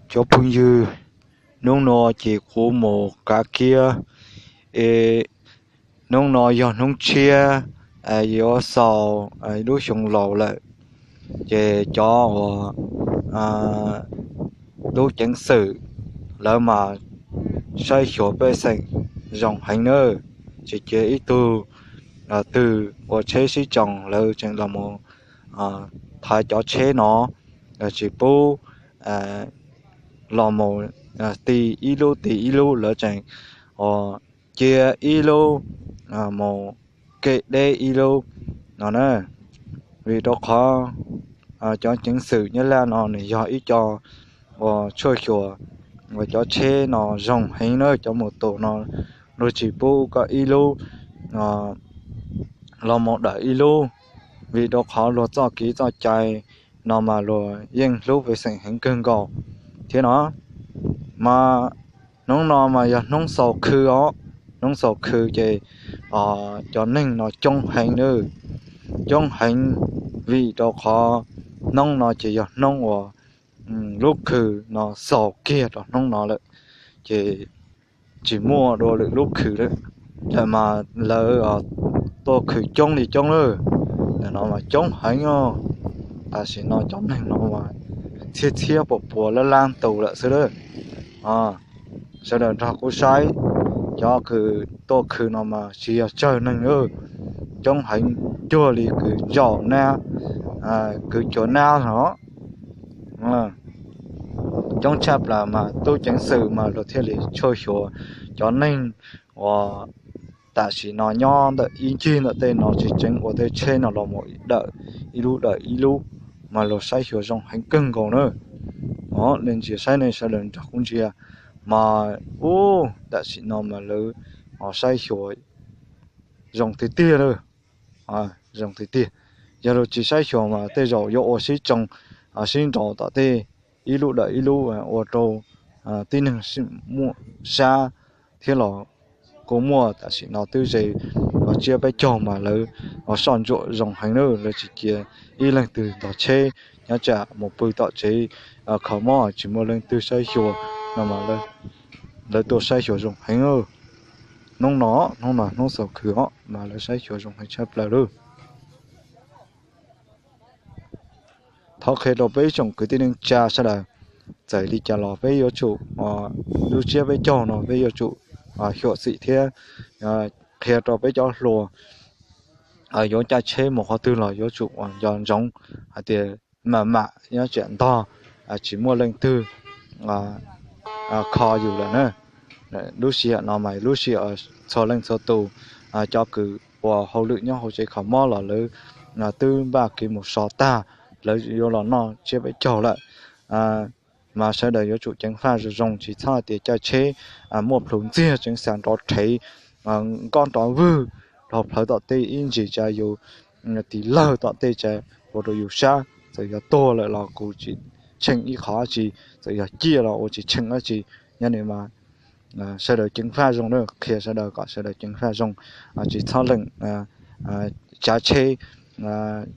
Cov phooj ywg, hnub no ces kuv mus kav kiab, es hnub no yog hnub tshiab, yuav xaus ib lub xyoo laus lawm, ces cov uas lub ceev xwm lawv mas saib xyuas pej xeem zoo heev na, tsis cia ib tug twg ua tsheb sib tsoo, lawv tseem los thaiv cov tsheb no, tsis pub los mus ti ib lub ti ib lub, lawv tseem cia ib lub mus kev deb ib lub no na. Vim rau qhov cov ceev xwm Nyab Laj no nws yog ib co uas tshuaj xyuas uas cov tsheb no zoo heev na, cov mus tus no luag tsis pub koj ib lub los mus dawm ib lub, vim rau qhov luag txoj kev txoj cai no mas luag yeej hlub pej xeem heev kawg nkaus thiab no. Mas hnub no mas yog hnub xaus khw os, hnub xaus khw ces cov neeg no coob heev na, coob heev, vim rau qhov hnub no ces yog hnub uas lub khw no xaus kiag rau hnub no lawm, ces tsis muaj dua lwm lub khw lawm, mas lawv tuaj khw coob li coob lawm. Ntawm no mas coob heev os, tam sim no cov neeg no mas txhiab txhiab puas puas lab lab tus lawm xwb lawm. Sawv daws nrog kuv saib, cov kws tuaj khw no mas tsis yog tsawg neeg, coob heev, cuag li kws ntsaum nab, kws cuav nab no. Coob tshaj plaws mas tub ceev xwm mas luag thiaj li tshuaj xyuas cov neeg uas tam sim no nyob ntawm ib ncig ntawm tej no tsis tseev ua tej tsheb no los mus dawm ib lub dawm ib lub, mas luag saib xyuas zoo heev kawg nkaus na. Os, nej ntsia saib, nej sawv daws nrog kuv ntsia, mas ub, tam sim no mas lawv saib xyuas zoo tiag tiag lawm, zoo tiag tiag. Yog luag tsis saib xyuas mas tej zaum yuav ua sib tsoo sib nraus tom tej ib lub dawm ib lub ua rau tib neeg muaj sab thiab los kuj muaj. Tam sim no twb ze tsiab peb caug mas lawv soj ntsuam zoo heev na, lawv tsis cia ib leej twg ntog tsheb, nyob tsam mus pw tom tsev kho mob tsis muaj leej twg saib xyuas no mas lawv tuaj saib xyuas zoo heev. Hnub no, hnub no hnub xaus khw os mas lawv saib xyuas zoo heev tshaj plaws lawm. Thov qhia rau peb tsoom kwv tij neej tsa sawv daws, txawm li cas los peb yuav tsum, lub tsiab peb caug no peb yuav tsum xyuam xim thiab qhia rau peb cov hluas yuav caij tsheb mus qhov twg los yuav tsum nco ntsoov hais tias mam mam nyob tsam ntog tsis muaj leej twg kho yus lawm na. Lub sij hawm no mas lub sij hawm txhua leej txhua tus, cov kws ua hauj lwm nyob hauv tsev kho mob los lawv twb npaj kev mus so tag, lawv yuav los noj tsiab peb caug lawm. Mas sawv daws yuav tsum ceev faj zoo zoo, tsis txhob hais tias caij tsheb muaj plhus ntxiag tseev xas nrov rhev nkob nrov vwg dhau plawv tom tej ib ntsis, tsam yus tis lawg tom tej tsam ua rau yus sab, txawm yog tuag lawm los kuj tsis tsheej ib qho dab tsi, txawm yog ciaj los ua tsis tsheej dab tsi. Nyob ni mas sawv daws ceev faj zoo na, qhia sawv daws kom sawv daws ceev faj zoo, tsis txhob lees tsav tsheb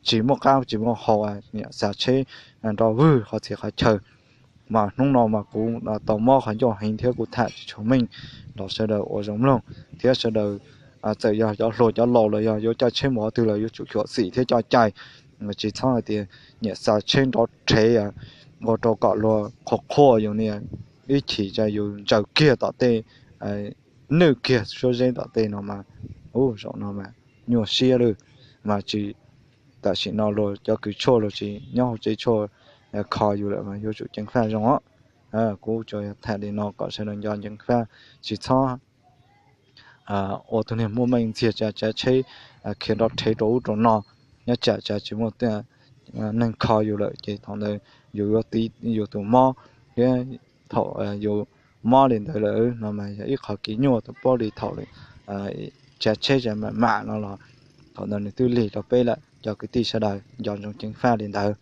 tsis muaj qab tsis muaj hau, niam xa tsheb nrov vwg qhov txhia qhov chaw. Mas hnub no mas kuv tau mob qhov ncauj heev thiab kuv tham tsis tshua meej los sawv daws ua zoo mloog, thiab sawv daws txawm yog cov hluas cov laus los yog yuav caij tsheb mus qhov twg los yuav tsum xyuam xim thiab coj caij, tsis txhob hais tias niam xa tsheb nrov rhev ua rau kom luag qhuas qhuas yus niam, ib chim tsam yus ntsaws kiag tom tej, nwj kiag suab zeb tom tej no mas, ub, zaum no mas nyuaj siab lawm. Mas tsis, tam sim no luag cov kws tshuaj luag tsis nyob hauv tsev tshuaj kho yus lawm mas yuav tsum ceev faj zoo os. Kuv tsuas tham li no kom sawv daws nco ceev faj, tsis txhob ua tus niag muaj meej ntxiag tsav tsheb khiav nrov rhev rau ub rau no, nyob tsam tsam tsis muaj neeg kho yus lawm ces thaum ntawd yus yuav tiv yus tus mob, thiab thaum yus mob li ntawd lawm no mas yog ib qho kev nyuaj tau paub li thaum tsav tsheb tsav mam mam no los thaum ntawd nws twb lig rau peb lawm. Cov kwv tij sawv daws nco ntsoov ceev faj li ntawd.